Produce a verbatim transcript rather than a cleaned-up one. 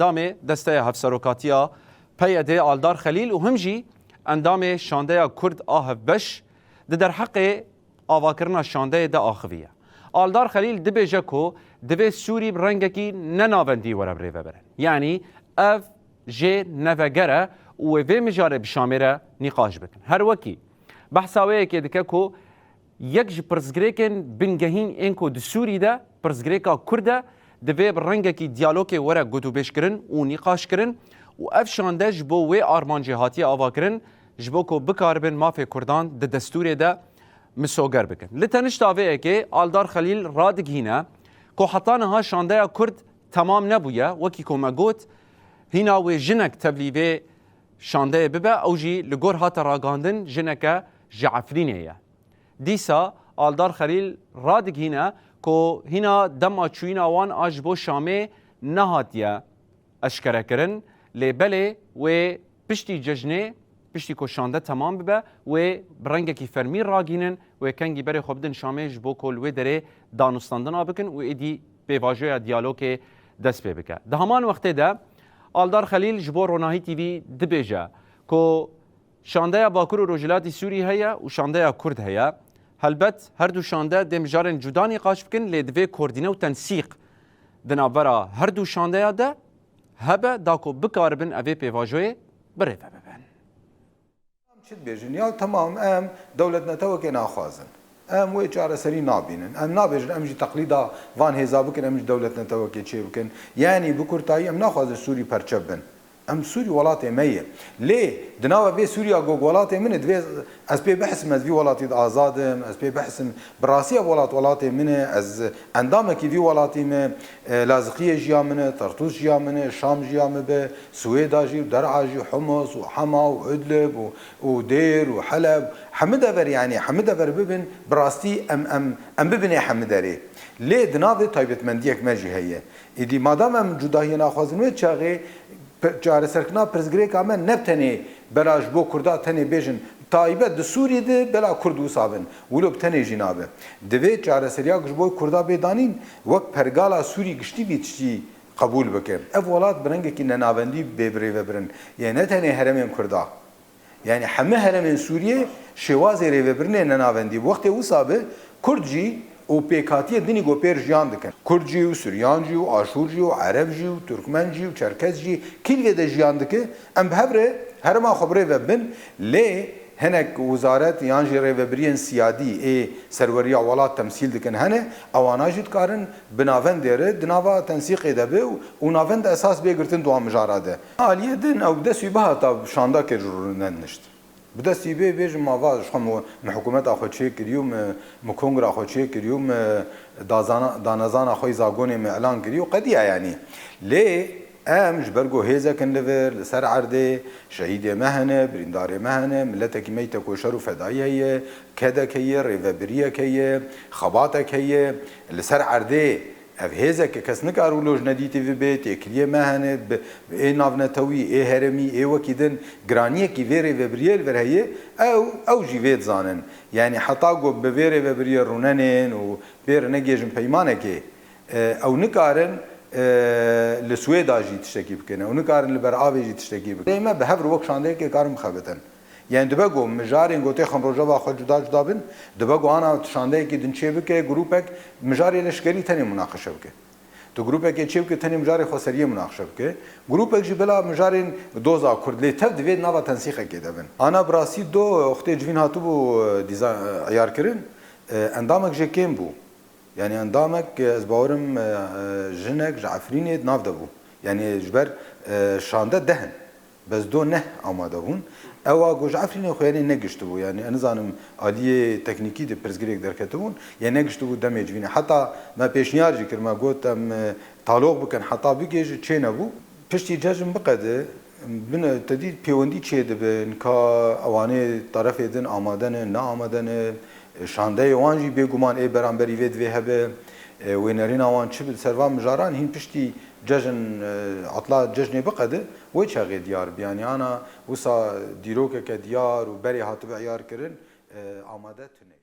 Endamê Desteya Hevserokatiya P Y D Aldar Xelîl û him jî endamê Şandeya Kurd a Hevbeş di derheqê avakirina şandeyê de axiviye. Aldar Xelîl dibêje ku divê Sûrî bi rengekî nenavendî were birêvebirin. Yanî ev jê neveger e û wê vê mijarê bi Şamê re nîqaş bikin. Her wekî behsa wê yekê dike ku yek ji pirsgirêkên bingehîn ên ku di Sûrî de pirsgirêka Kurd e, divê bi rengekî diyalogê were gotûbêjkirin û nîqaşkirin û ev şande ji bo wê armancê hatiye avakirin, ji bo ku bikaribin mafê Kurdan di destûrê de misoger bikin. Li tenişta vê yekê Aldar Xelîl radigihîne ku heta niha şandeya Kurd temam nebûye, wekî ku me got, hîna wê jinek tevlî vê şandeyê bibe, ew jî li gor hate ragihandin jineke ji Efrînê ye. Dîsa Aldar Xelîl radigihîne ku hîna dema çûyîna wan a ji bo Şamê nehatiye eşkerekirin, lê belê wê piştî cejnê, piştî ku şande temam bibe, wê bi rengekî fermî ragihînin, wê kengî berê xwe bidin Şamê ji bo ku li wê derê danûstandina bikin û êdî pêvajoya diyalogê dest pê bike. Di heman wextê de Aldar Xelîl ji bo Ronahî T V dibêje ku şandeya Bakur û Rojhilatî Sûrî heye û şandeya Kurd heye. Helbet her du şande dê mijarên cuda nîqaş bikin, lê divê koordîne û tensîq di navbera her du şandeya de hebe, da ku bikaribin evê pêvajoyê birêve bibin. Em çi dibêjin? Ya temam, em dewletnetewekê naxwazin. Em wê çareserî nabînin. Em nabêjin, em jî teqlîda van hêza bikin, em jî dewletnetewekê çê bikin. Yanî bi kurtayî em naxwazin Sûrî perçe bin. Em Sûrî welatê me ye. Lê di nava vê Sûriya ku welatê min e, divê ez pê bihisim, ez vî welatî de azad im, ez pê bihisim, bi rastî ev welat welatê min e, ez endamekî vî welatî me, e, Laziqiyê jiya min e, Tertûs jiya min e, Şam jiya min be, Swêda jî û Der'a jî, Humus û Hema û Idlib û, û Dêr û Heleb, hemî dever, yanî hemî dever bibin, bi rastî em, em, em bibinê hemî derê. Lê di navê taybetmendiyek me jî heye. Êdî madam em cudahiyê naxwazin, wê çaxê pe-, çareserkirina pirsgirêka me ne tenê bera ji bo Kurda tenê bêjin, taybet di Sûrî de bela Kurd wisa bin. Wilo bi tenê jî nabe. Divê çareseriya ku ji bo Kurda bê danîn, wek pergala Sûrî giştî vî tiştî qebûl bike. Ev welat bi rengekî nenavendî bê birêvebirin. Yê ne tenê herêmên Kurda. Yanî hemî herêmên Sûriyê şêwazê rêvebirinê nenavendî. Wextê wisa be, Kurd jî û pêkhatiyê dinî ku pêr jiyan dikin. Kurd jî û Suryan jî û Aşûr jî û Ereb jî û Turkmen jî û Çerkez jî kî li vê de jiyan dike, em bi hev re herêma xwe birêve bin, lê hinek wizaret yan jî rêvebiriyên siyadî ê serweriya welat temsîl dikin hene, ewana jî dikarin bi navendê re di nava tensîqê de be û, û navend esas bê girtin di wan mijara de. Aliyê din ew bi dest wî bihata şanda kir ji rûnenişt. Bi dest wî bê bêjim ma va ji xwe min, min hikûmeta xwe çêkirî û min, min kongra xwe çêkirî û min dazana, danezana xwe yî zagonê min îlan kirî û qediya yanî. Lê em ji ber ku hêzek in li vir, li ser erdê, şehîdê me hene, birîndarê me hene, miletekî me yî tekoşer û fedayî heye, kedek heye, rêvebiriyek heye, xebatek heye, li ser erdê ev hêzeke kes nikare wilo ji nedîtî ve bê, têkiliyê me hene, bi, ê navnetewî, ê herêmî, ê wekî din, giraniyekî vê rêvebiriyê li vir heye, ew, ew jî vê dizanin. Yanî heta ku bi vê rêvebiriyê rûnenên û pê re negihêjin peymanekê, e, ew nikarin, e, li Swêda jî tiştekî bikin, ew nikarin li ber avê jî tiştekî bikin. Lê me bi hev re wek şandeyekê karin bixebitin. Yanî dibe ku mijarên ku têxin rojeva xwe cuda cuda bin, dibe ku ana tu şandeyekî din çê bike, grûpek mijarê leşkerî tenê munaqeşe bike. Tu grûpekê çê bike, tenê mijarê xweseriyê munaqeşe bike. Grûpek jî bila mijarên doza Kurd lê tev divê di nava tensîqekê de bin. Ana bi rastî do wextê civîn hatibû, e, dîza-, e, eyarkirin, e, endamek jê kêm bû. Yanî endamek, e, ez bawerim, e, e, jinek ji Efrînê di nav de bû. Yanî ji ber, e, şande deh in. Bes do neh amade bûn. Ewa ku ji Efrînê xwe yanî negiştibû. Yanî ez nizanim aliyê teknîkî de pirsgirêk derketibûn. Yê negiştibû demê civînê. Heta me pêşniyar jî kir, me got em, e, talok bikin, heta bigihêje çê nebû. Piştî cejn biqede, bine, te dî pêwendî çê dibin, ka ewanê terefê din amade ne, ne amade ne, şandeyê wan jî bêguman ê beramberî vê divê hebe, e, wênerîna wan çi bi ser van mijaran hîn piştî cejn, e, atla cejnê biqede, wê çaxê diyar bi. Yanî ana wisa dîrokeke diyar û berê hatibe eyar kirin, e, amade tune.